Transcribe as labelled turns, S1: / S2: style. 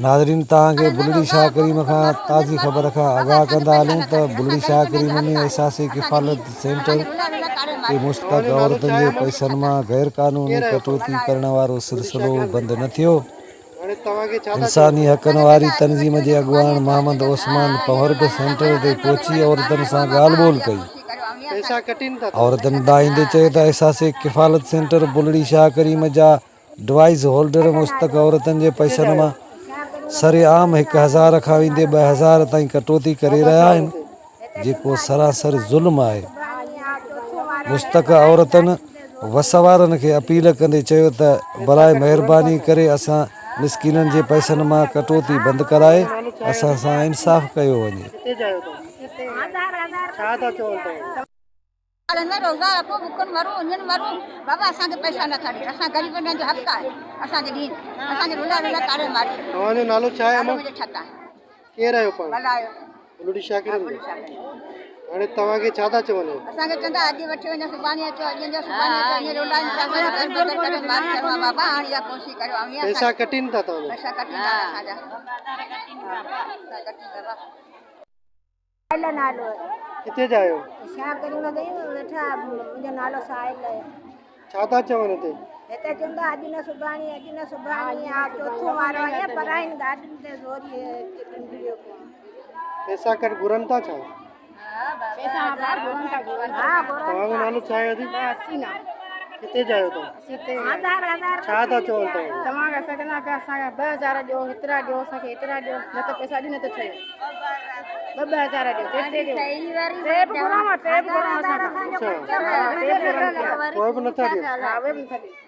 S1: ناظرين توهان کي بلڙي شاهه ڪريم کان تازي خبر کان آگاهه ڪندا هلون ته بلڙي شاهه ڪريم ۾ احساس ڪفالت سينٽر تي مستحق عورتن جي پئسن مان غير قانوني ڪٽوتي ڪرڻ وارو سلسلو بند نه ٿيو. انساني حقن واري تنظيم جي اڳواڻ محمد عثمان پنهور به سينٽر تي پهچي عورتن سان ڳالهه ٻولهه ڪئي. عورتن دانهيندي چيو ته احساس ڪفالت سينٽر بلڙي شاهه ڪريم جا ڊوائيس هولڊر مستحق عورتن جي پئسن مان سرعام 1000 کان ويندي 2000 تائين ڪٽوتي ڪري رهيا آهن جيڪو سراسر ظلم آهي. مستحق عورتن وس وارن کي اپيل ڪندي چيو ته براء مهرباني ڪري اسان مسڪينن جي پئسن مان ڪٽوتي بند ڪرائي اسان سان انصاف ڪيو وڃي.
S2: نه روزا رکون بکن مرون اڃن مرون بابا اسان کي پئسا نٿا ڏين اسان غريبن جو حق آهي اسان کي ڏين اسان کي رلا رلا ڪاڙهي ماري ڇڏيو.
S3: توهان جو نالو ڇا آهي امان؟
S2: منهنجو ڇت آهي.
S3: ڪير آهيو پاڻ؟
S2: ملايو.
S3: بلڙي شاهه ڪريم
S2: بلڙي شاهه ڪريم.
S3: هاڻي توهان کي ڇا ٿا چون هي؟
S2: اسان کي چوندا اڄ وٺي وڃو سڀاڻي اچو اڄ وڃو سڀاڻي اچو ائين رولائين پيا اسان کي در بدر ڪري ماري ڇڏيو آهي بابا هاڻي اها ڪوشش ڪريو اوهين اسان
S3: پئسا ڪٽين ٿا توهان جا؟
S2: پئسا ڪٽين ٿا اسان جا. پئسا ڪٽين ٿا بابا.
S4: ساحل نالو آهي.
S3: ڪٿي جا آهيو؟
S4: شاهه ڪريم تي ويٺا منهنجو نالو ساحل آهي.
S3: ڇا ٿا چون هتي؟
S4: هتي چون ٿا اڄ نه سڀاڻي اڄ نه سڀاڻي آ چوٿون وارو آهي پراين گاڏين تي زوري ٽنڊيو پيو.
S3: پئسا ڪٽ گهرن ٿا ڇا؟
S4: ها گهرن.
S3: توهان جو نالو ڇا آهي ادي؟
S5: حسينا.
S3: ڪٿي جا آهيو توهان؟ ڇا ٿا چون توهان کي؟
S5: توهان کي اسان چوندا پيا اسان کي 2000 ڏيو هيترا ڏيو اسان کي هيترا ڏيو نه ته پئسا ڏيو نه ته ٺهيو. 2 2 هزار ڏيو 3 3 ڏيو ٽي به گهرون ٽي به گهرون اسان کان
S3: پوء به نٿا ڏين؟
S5: ها اهي به نٿا ڏين.